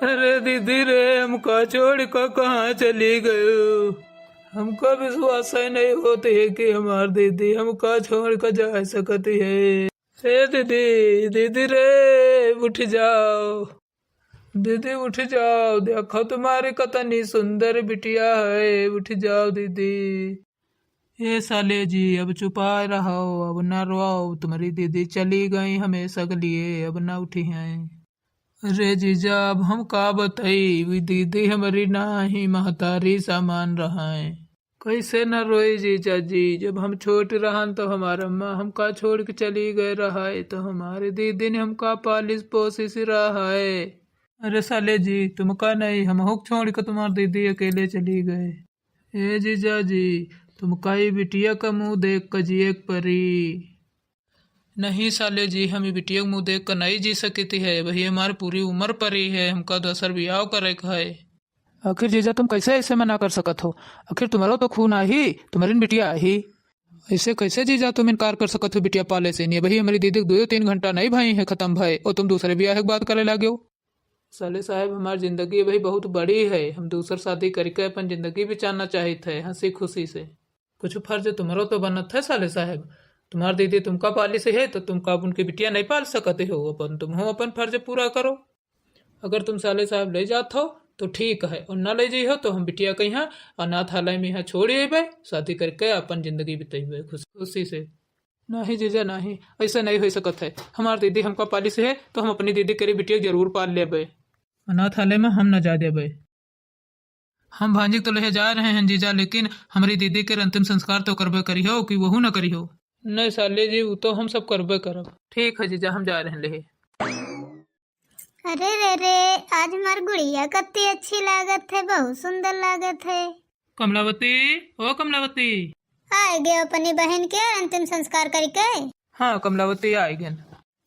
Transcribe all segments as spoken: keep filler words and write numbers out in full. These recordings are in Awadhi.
अरे दीदी रे, हमका छोड़ के कहाँ चली गयो? हमका विश्वास ही नहीं होत है कि हमार दीदी हमका छोड़ के जा सकती है। ए दीदी, दीदी रे, उठ जाओ। दीदी उठ जाओ, देखो तुम्हारी कितनी सुंदर बिटिया है, उठ जाओ दीदी। ए साले जी, अब चुपाए रहो, अब ना रोओ, तुम्हारी दीदी चली गई हमेशा के लिए, अब ना उठी हैं। अरे जीजा, अब हम का बताई, वी दीदी हमारी ना ही महतारी समान रहा है। कैसे न रोई जीजा जी, जब हम छोट रहन तो हमार अम्मा हमका छोड़ के चली गए रहा है, तो हमारे दीदी ने हमका पालिस पोसिस रहा है। अरे साले जी, तुमका नहीं, हमहू के छोड़ के तुम्हार दीदी अकेले चली गए। ए जीजा जी, तुमका ई बिटिया का मुँह देख के जिए के परी। नहीं साले जी, हम ई बिटिया के मुँह देख के नहीं जी सकती है। वही हमार पूरी उम्र परी है, हमका दूसर बियाह करे के है। आखिर जीजा तुम कैसे ऐसे मना कर सकत हो? आखिर तुम्हारो तो खून आही, तुम्हारी न बिटिया आही। ऐसे कैसे जीजा तुम इनकार कर सकत हो बिटिया पाले से? नहीं, वही हमारी दीदी के दो तीन घंटा नहीं भई है खत्म भए, और तुम दूसरे बियाह के बात करे लागे हो। साले साहब, हमार जिंदगी अभी बहुत बड़ी है, हम दूसर शादी करके अपन जिंदगी बिचाना चाहित है हंसी खुशी से। कुछ फर्ज तुम्हारो तो बनत है साले साहब, तुम्हार दीदी तुमका पाली से है तो तुमका अब उनकी बिटिया नहीं पाल सकते हो, अपन तुम हो अपन फर्ज पूरा करो। अगर तुम साले साहब ले जात हो तो ठीक है, और ना ले जइहो तो हम बिटिया के यहाँ अनाथालय में यहाँ छोड़ अइबे, शादी करके अपन जिंदगी बितेबे खुश खुशी से। नहीं जीजा नहीं, ऐसा नहीं हो सकत है। हमार दीदी हमका पालिस है तो हम अपनी दीदी के बिटिया जरूर पाल लेबे। अनाथालय में हम न जा देबे। हम भांजी तो लेहे जा रहे हैं जीजा, लेकिन हमारी दीदी के अंतिम संस्कार तो करबे करिहो कि वहू न करिहो। नहीं साले जी, वो तो हम सब करबे करब। ठीक है जीजा, हम जा रहे हैं लेहे। अरे रे रे, आज हमार गुड़िया कत्ती अच्छी लागत है, बहुत सुंदर लागत है। कमलावती, ओ कमलावती। आए गए अपनी बहन के अंतिम संस्कार करके। हाँ कमलावती, आए गए।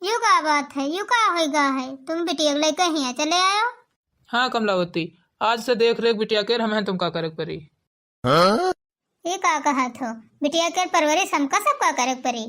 यू का बात है, यू का होइगा है, तुम बिटिया के लेके हियाँ चले आयो? हाँ कमलावती, आज से देख रेख बिटिया के हमें तुमका करे के परी। ये का कहत हो, बिटिया के परवरिश हमका सबका करे के परी?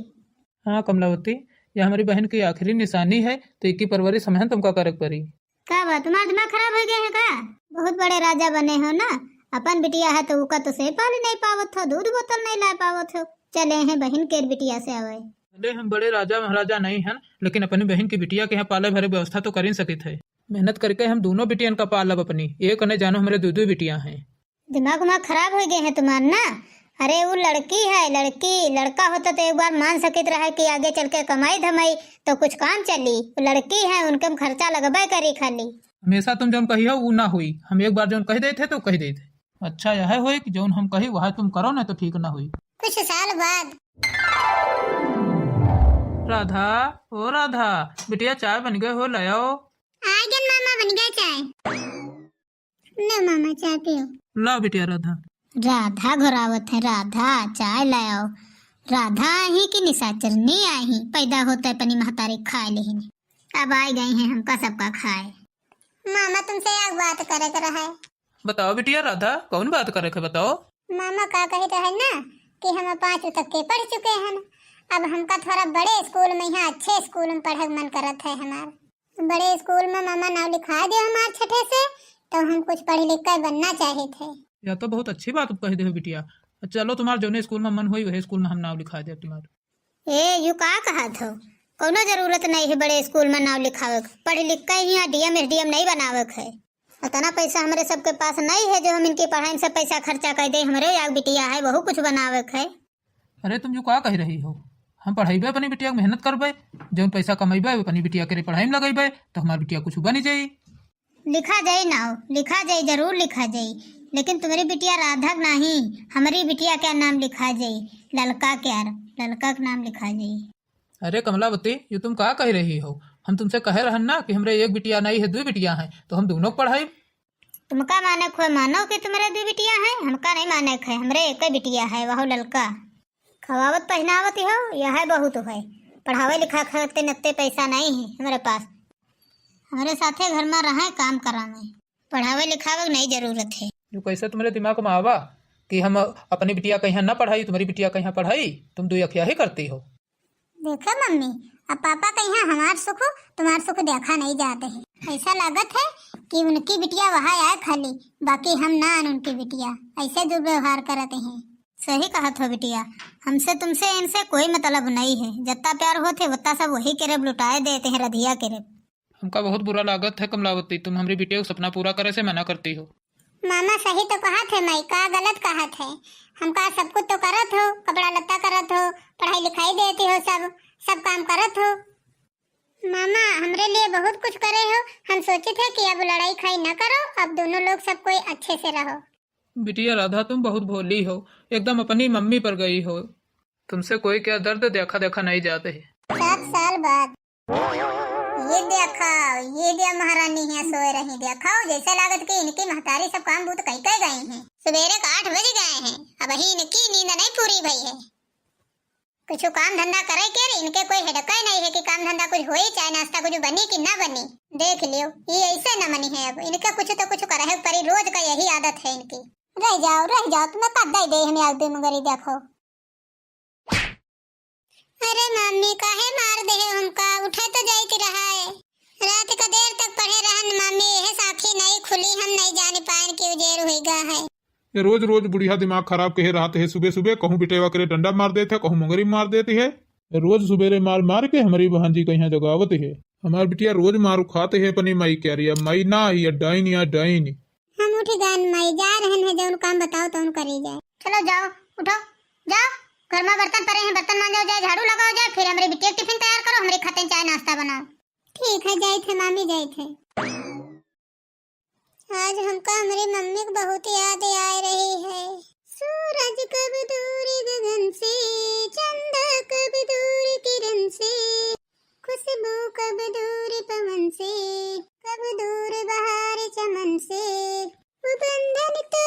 हाँ कमलावती, यह हमारी बहन की आखिरी निशानी है, तो इकी परवरिश हमें तुमका करे के परी। का बात, तुम्हारा दिमाग खराब हो गया है का? बहुत बड़े राजा बने हो ना, अपन बिटिया है तो उका तो से पाल नहीं पावत हो, दूध बोतल नहीं ला पावत हो, चले हैं बहन के बिटिया से आवे। भले हम बड़े राजा महाराजा नहीं हन, लेकिन अपनी बहन की बिटिया के यहाँ पाले भरे व्यवस्था तो कर ही सकित है। मेहनत करके हम दोनों बिटियन का पालब अपनी, एक नहीं जानो हमारे दो दो बिटिया हैं। दिमाग उमाग खराब हो गए हैं तुम्हार ना। अरे वो लड़की है, लड़की, लड़का होता तो एक बार मान सकित रहा कि आगे चल के कमाई धमाई तो कुछ काम चली। वो लड़की है, उनके में खर्चा लगबे करी खाली। हमेशा तुम जौन कही हो वो ना हुई, हम एक बार जौन कह देते तो कह देते। अच्छा यह होई कि जौन हम कही वह तुम करो, ना तो ठीक ना हुई। कुछ साल बाद। राधा, ओ राधा, बिटिया चाय बन गए हो, ले आओ। आ गन मामा, बन गया चाय। ले मामा, चाय पियो। ला बिटिया राधा। राधा घोरावत है, राधा चाय ले आओ। राधा आही कि निशाचरनी आही, पैदा होते अपनी महतारी खाए लेहिन। अब आ गई हैं हमका सबका खाए। मामा तुमसे एक बात करे के रहे। बताओ बिटिया राधा, कौन बात करे के बताओ। मामा का कही रहे ना कि हम पाँच तक के पढ़ चुके हैं, अब हमका थोड़ा बड़े स्कूल में, यहाँ अच्छे स्कूल में पढ़े के मन करत है हमार। बड़े स्कूल में मामा नाम लिखा दे हमार छठे से, तो हम कुछ पढ़ लिख कर बनना चाहे थे। यह तो बहुत अच्छी बात कह दे हो बिटिया। चलो तुम्हार जौने स्कूल में मन होई वही स्कूल में हम नाम लिखा दे तुम्हार। ए, यू का कहत हो? कौनो जरूरत नहीं है बड़े स्कूल में नाम लिखावे के। पढ़ लिख के यहाँ डीएम एसडीएम नहीं बनावे के है। उतना पैसा हमरे सबके पास नहीं है जो हम इनकी पढ़ाई में सब पैसा खर्चा कर दे। हमरे एक बिटिया है, वहू कुछ बनावे के है। अरे तुम जो का कह रही हो, हम पढ़ाईबे अपनी बिटिया के, मेहनत करबे, जौन पैसा कमैबे अपनी बिटिया के पढ़ाई में लगैबे तो हमार बिटिया कुछ बन जाई। लिखा जाई नाव, लिखा जाई, जरूर लिखा जाई, लेकिन तुम्हारी बिटिया राधा के नाही, हमारी बिटिया के नाम लिखा जाई, ललका के यार, ललका के नाम लिखा जाई। अरे कमलावती, ये तुम का कह रही हो? हम तुमसे कहे रहन ना कि हमरे एक बिटिया नहीं है, दो बिटिया हैं, तो हम दोनों को पढ़ाई। तुमका माने खोए मानो कि तुम्हारे दो बिटिया हैं, हमका नहीं माने खोए, हमरे एक ही बिटिया है, वह ललका। खवावत पहनावत हो, यह बहुत है। पढ़ावे लिखावे खातिर नत्ते पैसा नहीं है हमरे पास। हमरे साथे घर में रहे, काम करा में। पढ़ावे लिखावे के नहीं जरूरत है। जो कैसे तुम्हारे दिमाग में आवा कि हम अपनी बिटिया के यहाँ ना पढ़ाई, तुम्हारी बिटिया के यहाँ पढ़ाई, तुम दो अखिया ही करती हो। देखा मम्मी, अब पापा के यहाँ हमार सुख, तुम्हार सुख देखा नहीं जाते हैं। ऐसा लागत है कि उनकी बिटिया वहाँ आए खाली, बाकी हम ना आन उनकी बिटिया, ऐसे दुर्व्यवहार करत हैं। सही कहत हो बिटिया, हमसे तुमसे इनसे कोई मतलब नहीं है, जत्ता प्यार होत है वत्ता सब वही केरे लुटाए देत हैं, रधिया केरे। हमका बहुत बुरा लागत है कमलावती, तुम हमरी बिटिया के सपना पूरा करे से मना करती हो। मामा सही तो कहत है माई, का गलत कहत है? हमका सब कुछ तो करत हो, कपड़ा लत्ता करत हो, पढ़ाई लिखाई देती हो, सब सब काम करत हो। मामा हमरे लिए बहुत कुछ करे हो, हम सोचित है कि अब लड़ाई खाई न करो, अब दोनों लोग सब कोई अच्छे से रहो। बिटिया राधा, तुम बहुत भोली हो, एकदम अपनी मम्मी पर गई हो। तुमसे कोई क्या दर्द देखा देखा नहीं जाते है। सात साल बाद। ये देखा, ये दिया महारानी है सोए रही, देखा जैसे लागत कि इनकी महतारी सब काम बूत कई कई गई हैं। सुबेरे का आठ बज गए हैं, अबही इनकी नींद नहीं पूरी भई है। कुछ काम धंधा करे के रे, इनके कोई हेडका ही नहीं है कि काम धंधा कुछ होई, चाय नाश्ता कुछ बनी कि ना बनी। देख लियो, ये ऐसे न मनी है, अब इनका कुछ तो कुछ करे परी, रोज का यही आदत है इनकी। रह जाओ, रह जाओ, तुम्हें कद दे दे हमें आग दे मगरी देखो। अरे मम्मी, काहे मार दे हो हमका? उठे तो जाइत रहा है। रात का देर तक पढ़े रहन मम्मी, यह साखी नहीं खुली, हम नहीं जाने पाएन कि उजेर हुई गा है। ये रोज रोज बुढ़िया दिमाग खराब कहे रहत है, सुबह सुबह कहूँ बिटेवा करे डंडा मार देत है, कहूँ मुंगरी मार देत है। रोज सुबेरे मार मार के हमरी बहन जी कहिया जगावत है। हमार बिटिया रोज मार खात है अपनी माई के, अरे अब माई ना ही, डाइन या डाइन। हम उठ गए माई, जा रहन है, जौन काम बताओ तौन करी जाए। चलो जाओ, उठो, जाओ, घर में बर्तन पड़े हैं, बर्तन मांजो जाए, झाड़ू लगाओ जाए, फिर हमरे बिटिया के टिफिन तैयार करो, हमरे खाते चाय नाश्ता बनाओ। ठीक है, जाइत है मामी, जाइत है। आज हमका हमरी मम्मी के बहुत याद आए रही है। सूरज कब दूर गगन से, चंदा कब दूर किरण से, खुशबू कब दूर पवन से, कब दूर बहार चमन से। वो बंधन तो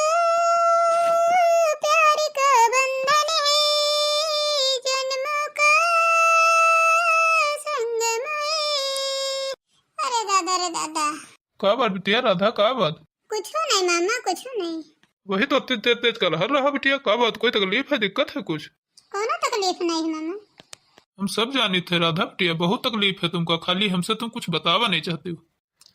प्यार का बंधन है, जन्मों का संगम है। अरे दादा रे दादा। का बात बिटिया राधा, का बात? कुछो नहीं मामा, कुछो नहीं। वही तो अत्ते तेज तेज कलहर रहा बिटिया, का बात? कोई तकलीफ है, दिक्कत है कुछ? कोनो तकलीफ नहीं है मामा। हम सब जानित है राधा बिटिया, बहुत तकलीफ है तुमका, खाली हमसे तुम कुछ बतावा नहीं चाहती हो।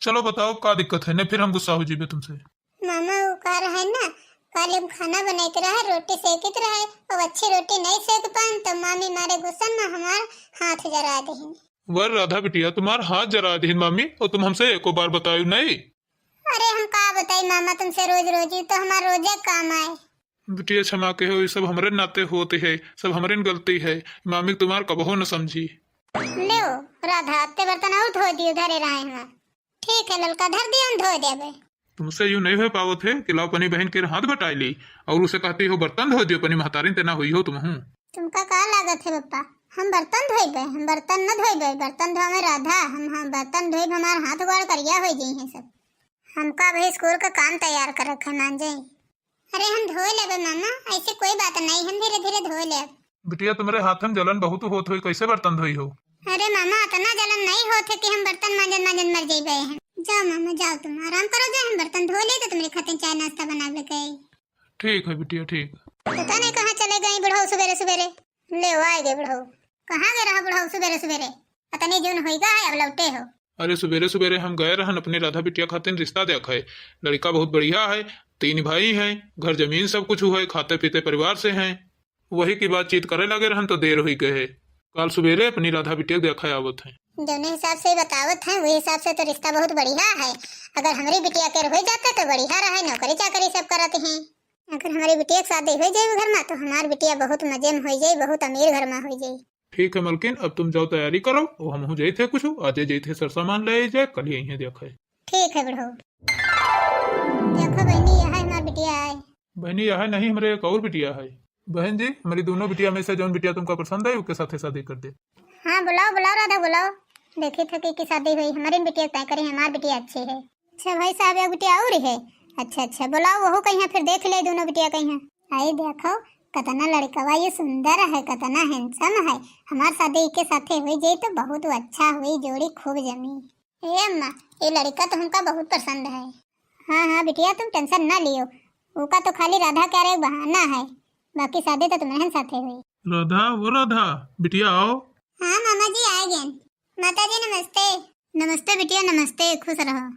चलो बताओ का दिक्कत है, नहीं फिर हम गुस्सा हो जीबे तुमसे। मामा वो का रहे ना, काल हम खाना बनाइत रहे, रोटी सेकित रहे, अब अच्छी रोटी नहीं सेक पान तो मामी मारे गुस्सा में हमार हाथ जरा देहिन। वर राधा बिटिया, तुम्हार हाथ जरा देहिन मामी, और तुम हमसे एको बार बतायो नहीं। अरे हम का बताई मामा तुमसे, रोज रोज ही तो हमार रोजे काम आए। बिटिया क्षमा के हो, ये सब हमरे नाते होते है, सब हमरे न गलती है। मामी तुम्हार कबहो न समझी। लो राधा, अत्ते बर्तन और धो दियो, धरे रहे हैं। ठीक है ललका, धर दियो, हम धो देबे। तुमसे यूं नहीं हो पावत है कि लाओ अपनी बहन के हाथ बटाई ली और उसे कहती हो बर्तन धो दियो, अपनी महतारिन ते ना हुई हो तुम हूँ। तुमका का लागत है पप्पा, हम बर्तन धोइबे? हम बर्तन न धोइबे, बर्तन धोवे राधा, हम, हम बर्तन धोइब, हमार हाथ गोड़ करिया हो जाई है सब। हमका अभी स्कूल का काम तैयार कर रखे मान जाई। अरे हम धोए लेबे मामा, ऐसे कोई बात नहीं, हम धीरे धीरे धोए लेब। बिटिया तुम्हरे हाथ में जलन बहुत होत होई, कैसे बर्तन धोई हो? अरे मामा अतना जलन नहीं होत है कि हम बर्तन मांजन मांजन मर जाइबे हैं। जाओ मामा जाओ, तुम आराम करो, जाओ हम बर्तन धो ले तो तुम्हरे खातिर चाय नाश्ता बना लेके आई। ठीक है बिटिया ठीक। पता नहीं कहाँ चले गई बुढ़ऊ सुबेरे सुबेरे। ले आए गए बुढ़ऊ। कहाँ गए रहा बुढ़ऊ सुबेरे सुबेरे? अतनी जून होई गा है अब लौटे हो। अरे सुबेरे सुबेरे हम गए रहन अपनी राधा बिटिया खातिर रिश्ता देखे। लड़का बहुत बढ़िया है, तीन भाई हैं, घर जमीन सब कुछ है, खाते पीते परिवार से हैं। वही की बातचीत करे लगे रहन तो देर हुई गए है। काल सुबेरे अपनी राधा बिटिया के देखा आवत है। जौने हिसाब से बतावत हैं वही हिसाब से तो रिश्ता बहुत बढ़िया है। अगर हमारी बिटिया के हो जाता तो बढ़िया रहे, नौकरी चाकरी सब करत हैं। अगर हमारी बिटिया के शादी हो जाए घर में तो हमार बिटिया बहुत मजे में हो जाए, बहुत अमीर घर में हो जाए। ठीक है मलकिन, अब तुम जाओ तैयारी करो, वो हमहू जाइत है कुछ, आजे जाइत है सर सामान ले जाए, कल ही यहीं देखे। ठीक है बुढ़ऊ। देखो बहनी, यह है हमार बिटिया है। बहनी यह है नहीं, हमरे एक और बिटिया है। बहन जी, हमारी दोनों बिटिया में से जौन बिटिया तुमका पसंद है उसके साथे शादी कर दे। हाँ बुलाओ बुलाओ राधा बुलाओ, देखी थे कि की शादी हुई, हमारी बिटिया तय करी, हमार बिटिया अच्छी है। अच्छा भाई साहब, एक बिटिया और है। अच्छा अच्छा, बुलाओ वहू कहिया, फिर देख ले दोनों बिटिया कहिया। आई देखो, कतना लड़कवा ये सुंदर है, कतना हैंडसम है। हमार शादी के साथे हुई जाई तो बहुत अच्छा हुई, जोड़ी खूब जमी। ए अम्मा, ये लड़का तो हमका बहुत पसंद है। हाँ हाँ बिटिया, तुम टेंशन ना लियो, ओका तो खाली राधा के एक बहाना है, बाकी शादी तो तुम्हरे साथे हुई। राधा, वो राधा, बिटिया आओ। हाँ मामा जी आ गए। माता जी नमस्ते। नमस्ते बिटिया नमस्ते, खुश रहो।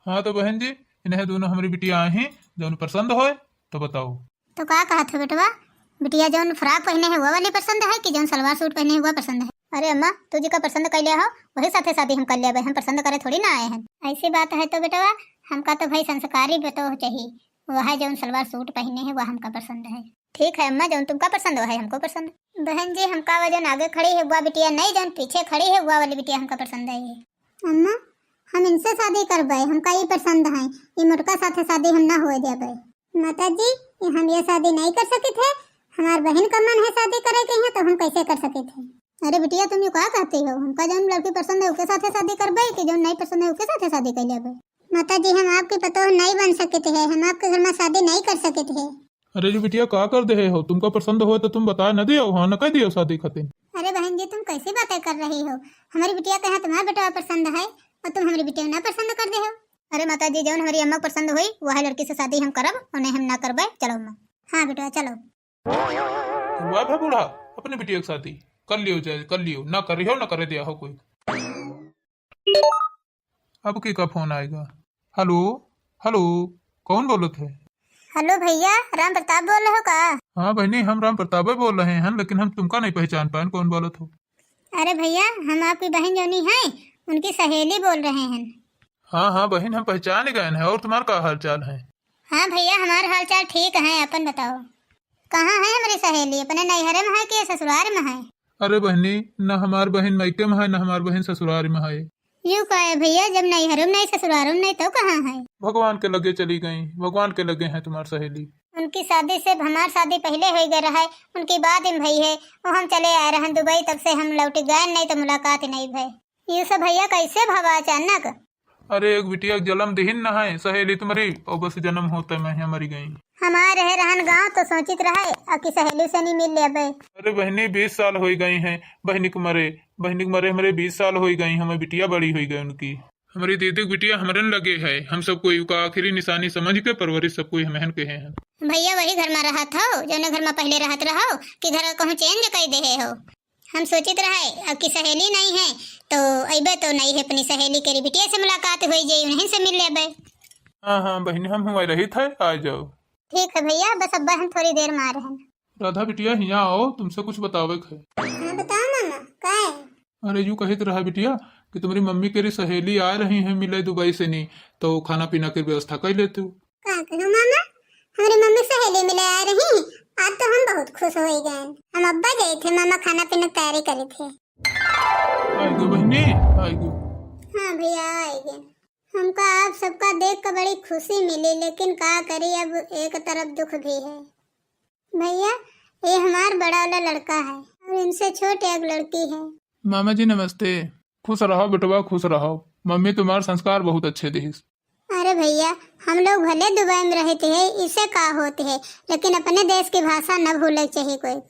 हाँ तो बहन जी, इन्हें दोनों हमरी बिटिया आए हैं, जौन पसंद होए तो बताओ। तो का कहत हो बेटवा, बिटिया जौन फ्रॉक पहने है वो वाली पसंद है कि जौन सलवार सूट पहने है वो पसंद है? अरे अम्मा, तू जेका पसंद कैले हो वही साथे शादी हम कर लेबे, हम पसंद करे थोड़ी ना आए हैं। ऐसी बात है तो बेटवा, हमका तो भाई संस्कारी पतोह चाहिए, वह जौन सलवार सूट पहने है वह हमका पसंद है। ठीक है अम्मा, जौन तुमका पसंद वह हमको पसंद। बहन जी, हमका वो जौन आगे खड़ी है वह बिटिया नहीं, जौन पीछे खड़ी है वह वाली बिटिया हमका पसंद है। अम्मा, हम इनसे शादी करबे, हमका ई पसंद है, ई मोटका साथे शादी हम ना होए देबे। माता जी, ये हम ये शादी नहीं कर सकित है, हमार बहन का मन है शादी करे के यहाँ, तो हम कैसे कर सकित है? अरे बिटिया, तुम ये का कहती हो? हमका जौन लड़की पसंद है ओके साथे शादी करबे कि जौन नहीं पसंद है ओके साथे शादी कर लेबे? माता जी, हम आपके पतोह नहीं बन सकित है, हम आपके घर में शादी नहीं कर सकित है। अरे जो बिटिया, का कर दे हो? तुमका पसंद हो तो तुम बता न दियो, हाँ न कह दियो शादी खातिर। अरे बहन जी, तुम कैसी बातें कर रही हो? हमारी बिटिया के यहाँ तुम्हारा बेटवा पसंद है और तुम हमारी बिटिया ना पसंद कर दे हो। अरे माता जी, जौन हमारी अम्मा पसंद हुई वह लड़की से शादी हम करब और नहीं हम ना करबे। चलो अम्मा। हाँ बेटवा चलो। हुआ भे बूढ़ा, अपनी बिटिया के शादी कर लियो, जाए कर लियो, ना करियो ना करे दिया हो कोई। अब के का फोन आएगा? हेलो, हेलो, कौन बोलत है? हेलो भैया, राम प्रताप बोल रहे हो का? हाँ बहनी, हम राम प्रतापे बोल रहे हैं, लेकिन हम तुमका नहीं पहचान पाएन, कौन बोलत हो? अरे भैया, हम आपकी बहन जौनी है, उनकी सहेली बोल रहे हैं। हाँ हाँ बहन, हम पहचान गए हैं। और तुम्हारा का हाल चाल है? हाँ भैया, हमार हाल चाल ठीक है, अपन बताओ। कहाँ है हमारी सहेली, अपने नैहरे में है कि ससुराल में है? अरे बहनी, न हमार बहन मायके में है, न हमार बहन ससुराल में है। यूं का है भैया, जब नैहरों में नहीं, ससुरालों में नहीं, तो कहाँ है? भगवान के लगे चली गई, भगवान के लगे है तुम्हार सहेली। उनकी शादी से हमार शादी पहले हो गए रहा है, उनकी बाद में भई है। वो हम चले आए रहन दुबई, तब से हम लौट गए नहीं, तो मुलाकात ही नहीं भई। ये सब भैया कैसे भवा अचानक? अरे एक बिटिया के जन्म दिहिन न है सहेली तुम्हारी, और बस जन्म होते में है मरी गई। हमार रहे रहन गाँव तो सोचित रहे, अब की सहेली से नहीं मिल लेबे। अरे बहनी, बीस साल हो गई हैं बहनी के मरे, बहनी के मरे हमारे बीस साल हो गई, हमें बिटिया बड़ी हो गई उनकी। हमारी दीदी की बिटिया हमरे न लगे है, हम सब कोई का आखिरी निशानी समझ के परवरिश सब कोई हमहन के हैं। भैया वही घर में रहत हो, जौने घर में पहले रहत रहो कि घर कहूँ चेंज कर दे हो? हम सोचित रहे, अब की सहेली नहीं है, तो अइबे तो नहीं है, अपनी सहेली के बिटिया से मुलाकात हो जाई, उन्हीं से मिल लेबे। हाँ, हाँ, बहिनी, हम हुआं रहित है, आ जाओ। ठीक है भैया, बस अब हम थोड़ी देर में आ रहे हैं। राधा बिटिया, हियाँ आओ, तुमसे कुछ बतावे के है। हाँ, बताओ मामा, का है? अरे, यूँ कहित रहा बिटिया कि तुम्हारी मम्मी के सहेली आ रही हैं मिले दुबई से नी, तो खाना पीना की व्यवस्था कर लेते हो। का कहो मामा, हमरे मम्मी सहेली मिले आ रही, आज तो हम बहुत खुश हो गए। हम अब्बा गए थे मामा, खाना पीना की तैयारी करे थे। आएगो बहनी, आएगो। हाँ भैया, आएगो। हमका आप सबका देख के बड़ी खुशी मिली, लेकिन का करी, अब एक तरफ दुख भी है। भैया, ये हमार बड़ा वाला लड़का है और इनसे छोट एक लड़की है। मामा जी नमस्ते। खुश रहो बेटवा, खुश रहो। मम्मी तुम्हार संस्कार बहुत अच्छे दिहिस। अरे भैया, हम लोग भले दुबई में रहते हैं, इसे का होते है, लेकिन अपने देश की भाषा न भूले के चाहिए कोई।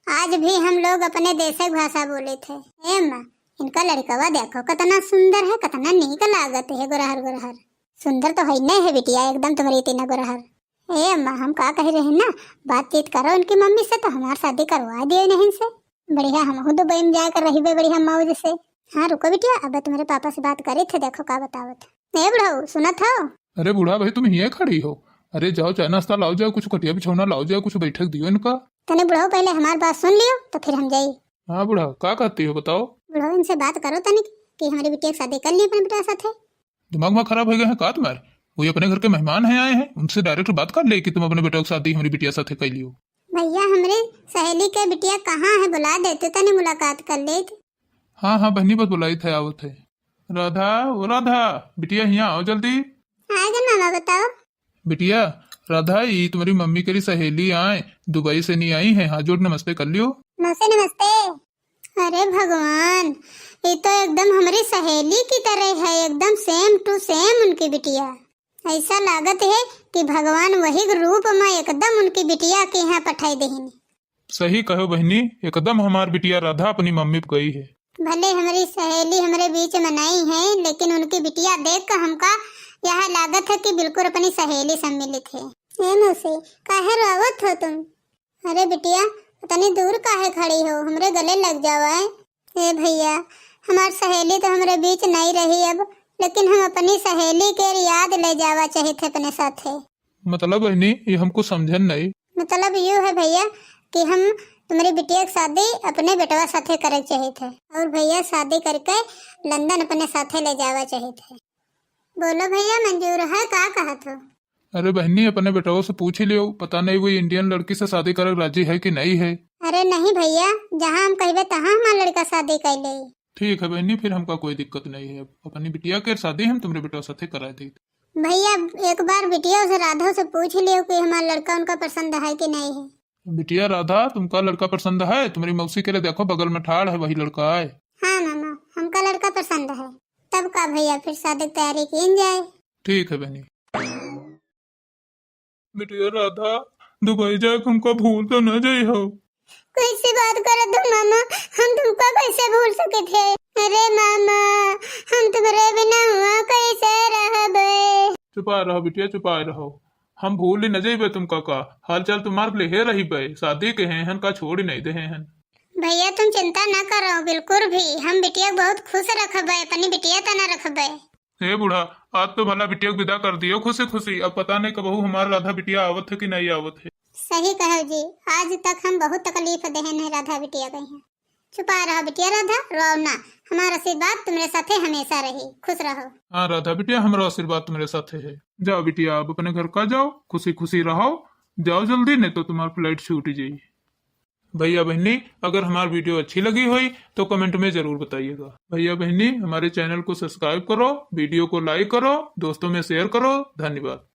आज भी हम लोग अपने देश की भाषा बोले थे। ए अम्मा, इनका लड़कवा देखो, कितना सुंदर है, कितना नीक लागत है, गोरहर गोरहर। सुंदर तो है नहीं है बिटिया, एकदम तुम्हारी तीना गोरहर। ए अम्मा, हम का कह रहे हैं ना, बातचीत करो उनकी मम्मी से, तो हमार शादी करवा दियो नहीं से। बढ़िया, हमहू दुबई में जाकर रहिबे बढ़िया मौज से। हाँ, रुको बिटिया, अब तुम्हारे पापा से बात करे थे, देखो का बतावत। ए बुढ़ऊ, सुनत हो? अरे बूढ़ा भाई, तुम हिये खड़ी हो? अरे जाओ, चाय नाश्ता लाओ जाओ, कुछ खटिया बिछौना लाओ जाओ, कुछ बैठक दियो इनका। तने बुढ़ऊ, पहले हमार बात सुन लियो, तो फिर हम जाई। हाँ बूढ़ा, का कहती हो, बताओ। बुढ़ऊ, इनसे बात करो तनिक कि हमारी बिटिया की शादी कर ली अपने बेटा साथे। दिमाग में खराब हो गया है का तुम्हारे? वो अपने घर के मेहमान हैं, आए हैं, उनसे direct बात कर ले कि तुम अपने बेटा की शादी हमारी बिटिया साथे कर लियो। भैया, हमरे सहेली के बिटिया कहाँ है, बुला देते, तनी मुलाकात कर लेत। हाँ, हाँ बहनी, बस बुलाइत है, आवत है। राधा, ओ राधा, बिटिया हियाँ आओ जल्दी। हाँ गन मामा, बताओ। बिटिया, राधा, ई तुम्हारी मम्मी के सहेली आए, दुबई से नहीं आई है, हाथ जोड़ नमस्ते कर लियो। मौसी नमस्ते। अरे भगवान, ये तो एकदम हमारी सहेली की तरह है, एकदम same to same उनकी बिटिया। ऐसा लागत है कि भगवान वही रूप में एकदम उनकी बिटिया के यहाँ पठाई देहिन। सही कहो बहनी, एकदम हमार बिटिया राधा अपनी मम्मी पे गई है। भले हमारी सहेली हमारे बीच में नहीं है, लेकिन उनकी बिटिया देख कर हमका यह लागत है कि बिल्कुल अपनी सहेली सम्मिलित है। ए मौसी, काहे रोवत हो तुम? अरे बिटिया, इतनी दूर काहे खड़ी हो, हमरे गले लग जावा है। ए भैया, हमार सहेली तो हमरे बीच नहीं रही, अब लेकिन हम अपनी सहेली के रियाद ले जावा चाहित है अपने साथे। मतलब बहिनी, ये हमको समझन नहीं। मतलब यू है भैया कि हम तुम्हारी बिटिया की शादी अपने बेटवा साथे करे चाहित है, और भैया शादी करके लंदन अपने साथे ले जावा चाहित है। बोलो भैया, मंजूर है, का कहत हो? अरे बहिनी, अपने बेटवा से पूछ ही लियो, पता नहीं वो इंडियन लड़की से शादी करे राजी है कि नहीं है। अरे नहीं भैया, जहाँ हम कहबे तहाँ हमार लड़का शादी कर ले। ठीक है बहिनी, फिर हमका कोई दिक्कत नहीं है। अपनी बिटिया के शादी हम तुम्हारे बेटवा साथे करा दी। भैया, एक बार बिटिया से, राधा से पूछ लियो कि हमार लड़का उनका पसंद है कि नहीं है। बिटिया राधा, तुमका लड़का पसंद है? तुम्हारी मौसी के लिए देखो, बगल में ठाड़ है, वही लड़का है। हाँ मामा, हमका लड़का पसंद है। तब का भैया, फिर शादी की तैयारी कीन जाए। ठीक है बहनी। बिटिया राधा, दुबई जाके हमका भूल तो न जाइ हो। कैसे बात करत हो मामा, हम तुमका कैसे भूल सके थे? अरे मामा, हम तुम्हारे बिना हुआ कैसे रहबे? चुपा रहो बिटिया, चुपा रहो। हम भूल ही न जइबे तुमका का। हाल चाल तुम्हार लेहे रहिबे, शादी के हैं हन का छोड़ ही नहीं दे हैं हन। भैया तुम चिंता न करो बिल्कुल भी, हम बिटिया के बहुत खुश रखबे, अपनी बिटिया तना रखबे। हे बूढ़ा, आज तो भला बिटिया के विदा कर दियो खुशी खुशी, अब पता नहीं कबहू हमार राधा बिटिया आवत है कि नहीं आवत है। सही कहो जी, आज तक हम बहुत तकलीफ देहन है राधा बिटिया के यहाँ। चुपा रहो बिटिया राधा, रोओ ना, हमार आशीर्वाद तुम्हारे साथे हमेशा रही, खुश रहो। हाँ राधा बिटिया, हमारा आशीर्वाद तुम्हारे साथे है। जाओ बिटिया, अब अपने घर का जाओ, खुशी खुशी रहो, जाओ जल्दी, नहीं तो तुम्हार flight छूट जाई। भैया बहनी, अगर हमार video अच्छी लगी होई तो comment में जरूर बताइएगा। भैया बहनी, हमारे channel को subscribe करो, video को like करो, दोस्तों में share करो। धन्यवाद।